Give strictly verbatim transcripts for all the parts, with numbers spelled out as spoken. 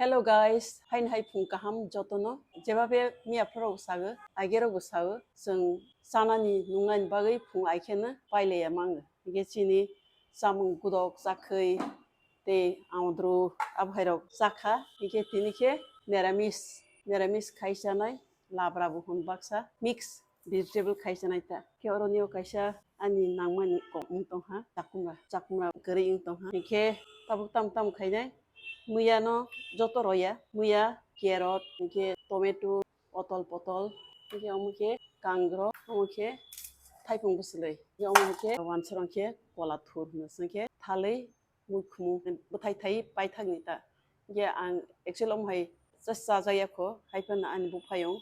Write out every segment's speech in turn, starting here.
Hello guys, haini hai phung kaham jotono. Jeba be miya phorok sago, agero bo sago. Chwng chanani nungnani bagwi phung aikheno pailaya mango. Hingke chini chamung gudok chakhwi tei amodru abhairok chakha. Hingke tini khe neramis, neramis khai chanai labra bo hwn baksa mix vegetable khai chanai ta. Khe oro nio kaisa ani nangmani kok wng tongha, chakumra, chakumra kwrwi wng tongha. Hingke tabuk tam tam khainai muya no joto roya, muya, carrot, hingke tomato, otol potol, hingke omo khe kangro, omo khe thaipung bwswlwi, hingke omo khe wansarong khe kola thur hwno, hingke thalwi muikhumung bwthai thai paithakni ta. Hingke ang actually omo hai just chajakya kho, hai phano ani buphayung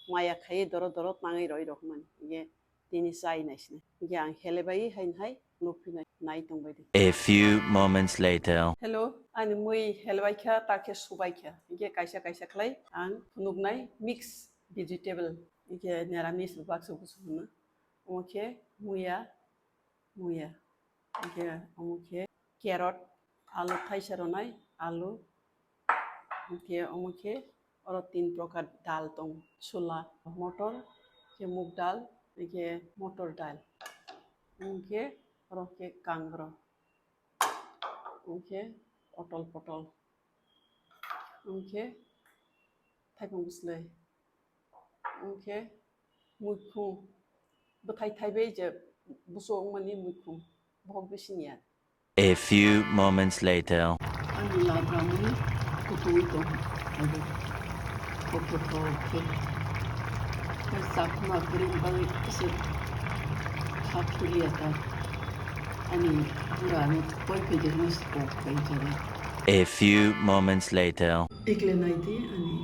maya khaiwi doro doro tangwi roi rok mani. Hingke tini chai naisini. Hingke ang helebai haino hai nukphi nai, nai tongbai di. A few moments later. Hello, ani mui helebai kha, ta khe subai kha. Hingke kaisa kaisa khlai ang phunuknai mix vegetable. Hingke neramis baksa kusu hwno. Omo khe muya, muya. Hingke omo khe carrot, alu thaisa rwnai, alu. Hingke omo khe oro tin prokar dal tong, chula, motor, hingke mug dal, hingke motor dal. Hingke oro khe kangro, hingke otol potol, hingke thaipung bwswlwi, hingke muikhum, bwthai thaibai je buso wngmani muikhum, bohok bisi ni ya. A few moments later. Ani labra mui kutung tong, abo kotor khe. Khe chakma kwrwi bagwi kisa kha thuliya ta. Ani bura no koi phaidi hwnwi kok khai jaga. A few moments later. Ikle nai di ani